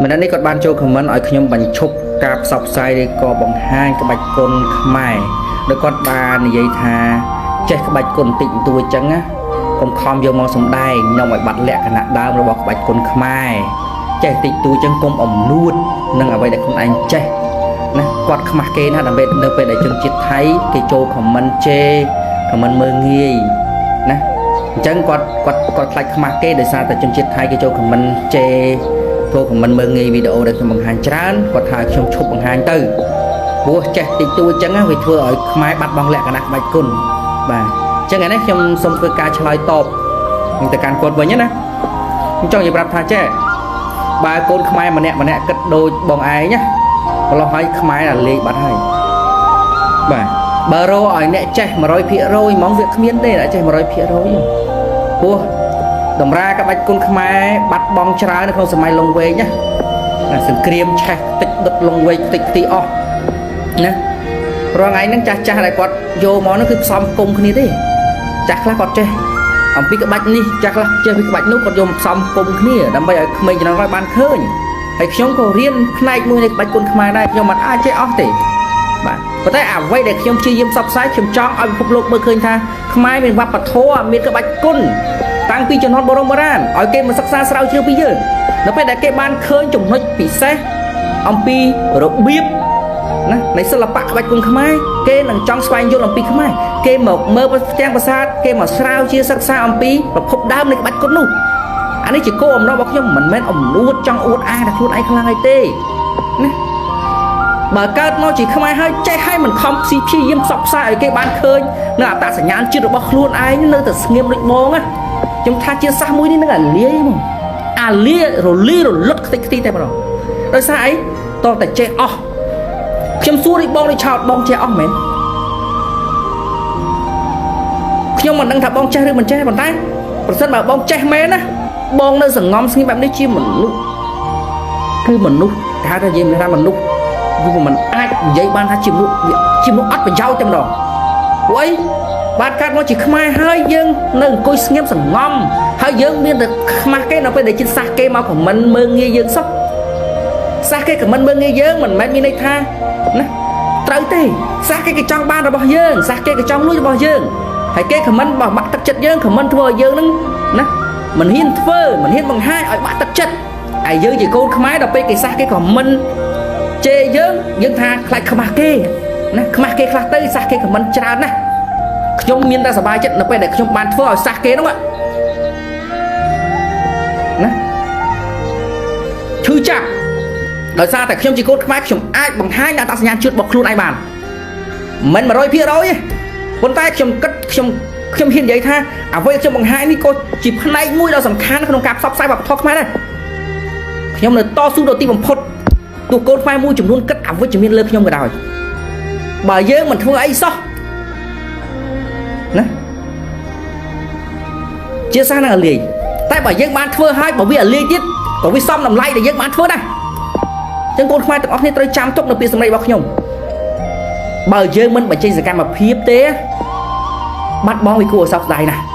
ម្នាក់នេះគាត់បានចូល comment ឲ្យខ្ញុំបញ្ឈប់ការផ្សព្វផ្សាយឬក៏បង្ហាញក្បាច់គុនខ្មែរដោយគាត់បាននិយាយថាចេះក្បាច់គុនតិចបន្តួចចឹងណាកុំខំយកមកសំដែងនាំឲ្យបាត់លក្ខណៈដើមរបស់ក្បាច់គុនខ្មែរចេះតិចតួចចឹងកុំអំនួតនឹងអ្វីដែលខ្លួនឯងចេះណាគាត់ខ្មាស់គេណាដើម្បីនៅពេលដែលជនជាតិថៃគេចូល comment ជេរ comment មើងងាយណាអញ្ចឹងគាត់គាត់គាត់ខ្លាចខ្មាស់គេដោយសារតែជនជាតិថៃគេចូល comment ជេរ ធ្វើ comment មើងងាយវីដេអូដែលខ្ញុំបង្ហាញច្រើនគាត់ថាខ្ញុំឈប់បង្ហាញទៅព្រោះចេះតិចតួចអញ្ចឹងណាវាធ្វើឲ្យខ្មែរបាត់បង់លក្ខណៈក្បាច់គុណបាទអញ្ចឹងថ្ងៃនេះខ្ញុំសូមធ្វើការឆ្លើយតបនឹងទៅកាន់គាត់វិញណាខ្ញុំចង់និយាយប្រាប់ថាចេះបើកូនខ្មែរម្នាក់ម្នាក់គិតដូចបងឯងណាម្លោះឲ្យខ្មែរអាលេខបាត់ហើយបាទបើរកឲ្យអ្នកចេះ100%ហ្មងវាគ្មានទេអ្នកចេះ100%ព្រោះ តម្រាក្បាច់គុណខ្មែរបាត់បង់ច្រើននៅក្នុងសម័យលង្វែងណាណាសង្គ្រាមឆេះតិចដុតលង្វែងតិចទីអស់ណារាល់ថ្ងៃហ្នឹងចាស់ចាស់ដែលគាត់យកមកហ្នឹងគឺផ្សំគុំគ្នាទេចាស់ខ្លះគាត់ចេះអំពីក្បាច់នេះចាស់ខ្លះចេះពីក្បាច់នោះគាត់យកមកផ្សំគុំគ្នាដើម្បីឲ្យក្មេងជំនាន់ក្រោយបានឃើញហើយខ្ញុំក៏រៀនផ្នែកមួយនៃក្បាច់គុណខ្មែរដែរខ្ញុំមិនអាចចេះអស់ទេបាទប៉ុន្តែអ្វីដែលខ្ញុំព្យាយាមផ្សព្វផ្សាយខ្ញុំចង់ឲ្យពិភពលោកមើលឃើញថាខ្មែរមានវប្បធម៌មានក្បាច់គុណ តាំងពីជំនាន់បរមបុរាណឲ្យគេមកសិក្សាស្រាវជ្រាវពីយើងនៅពេលដែលគេបានឃើញចំណុចពិសេសអំពីរបៀបណានៃសិល្បៈក្បាច់គុនខ្មែរគេនឹងចង់ស្វែងយល់អំពីខ្មែរគេមកមើលផ្ទាំងប្រាសាទគេមកស្រាវជ្រាវសិក្សាអំពីប្រភពដើមនៃក្បាច់គុននោះអានេះជាគោលអំណររបស់ខ្ញុំមិនមែនអំនួតចង់អួតអាងតែខ្លួនឯងខ្លាំងអីទេណាបើកើតមកជាខ្មែរហើយចេះហើយមិនខំព្យាយាមផ្សព្វផ្សាយឲ្យគេបានឃើញនៅអត្តសញ្ញាណជាតិរបស់ខ្លួនឯងនៅតែស្ងៀមដូចបងណាខ្ញុំថាជាសាសមួយនេះនឹងអាលាយហ្មងអាលារលីរលត់ខ្ទេចខ្ទីតែម្ដងដោយសារអីតតែចេះអស់ខ្ញុំសួរដូចបងដូចឆោតបងចេះអស់មែនខ្ញុំមិនដឹងថាបងចេះឬមិនចេះប៉ុន្តែប្រសិនបើបងចេះមែនណាបងនៅសងំស្ងៀមបែបនេះជាមនុស្សគឺមនុស្សហៅថានិយាយមិនថាមនុស្សវាមិនអាចនិយាយបានថាជាមនុស្សជាមនុស្សអត់ប្រយោជន៍តែម្ដងព្រោះអីបាទកើតមកជាខ្មែរហើយយើងនៅអង្គុយស្ងៀមសងំហើយយើងមានតែខ្មាស់គេនៅពេលដែលជាតិសាសន៍គេមកខមមិនមើងងាយយើងសោះសាសគេខមមិនមើងងាយយើងមិនមែនមានន័យថាណាត្រូវទេសាសគេគេចង់បានរបស់យើងសាសគេគេចង់លួចរបស់យើងហើយគេខមមិនបោះបាក់ទឹកចិត្តយើងខមមិនធ្វើឲ្យយើងនឹងណាមិនហ៊ានធ្វើមិនហ៊ានបង្ហាញឲ្យបាក់ទឹកចិត្តហើយយើងជាកូនខ្មែរដល់ពេលគេសាសគេខមមិនជេរយើងយើងថាខ្លាចខ្មាស់គេណាខ្មាស់គេខ្លះទៅសាសគេខមមិនច្រើនណាស់ខ្ញុំមានតែសប្បាយចិត្តនៅពេលដែលខ្ញុំបានធ្វើឲ្យសាសគេនោះណាឈឺចាប់ដោយសារតែខ្ញុំជាកូនខ្មែរខ្ញុំអាចបង្ហាញអត្តសញ្ញាណជាតិរបស់ខ្លួនឯងបានមិន100%ទេប៉ុន្តែខ្ញុំគិតខ្ញុំខ្ញុំហ៊ាននិយាយថាអ្វីខ្ញុំបង្ហាញនេះក៏ជាផ្នែកមួយដ៏សំខាន់ក្នុងការផ្សព្វផ្សាយវប្បធម៌ខ្មែរដែរខ្ញុំនៅតស៊ូដល់ទីបំផុតទោះកូនខ្មែរមួយចំនួនគិតអវិជ្ជមានលើខ្ញុំក៏ដោយបើយើងមិនធ្វើអីសោះណាជាសាសនឹងអាលាយតែបើយើងបានធ្វើហើយបើវាអាលាយទៀតក៏វាសមតម្លៃដែលយើងបានធ្វើដែរអញ្ចឹងកូនខ្មែរទាំងអស់គ្នាត្រូវចាំទុកនៅពាក្យសម្ដីរបស់ខ្ញុំបើយើងមិនបញ្ចេញសកម្មភាពទេបាត់បង់វាគួរឲ្យសោកស្ដាយណាស់។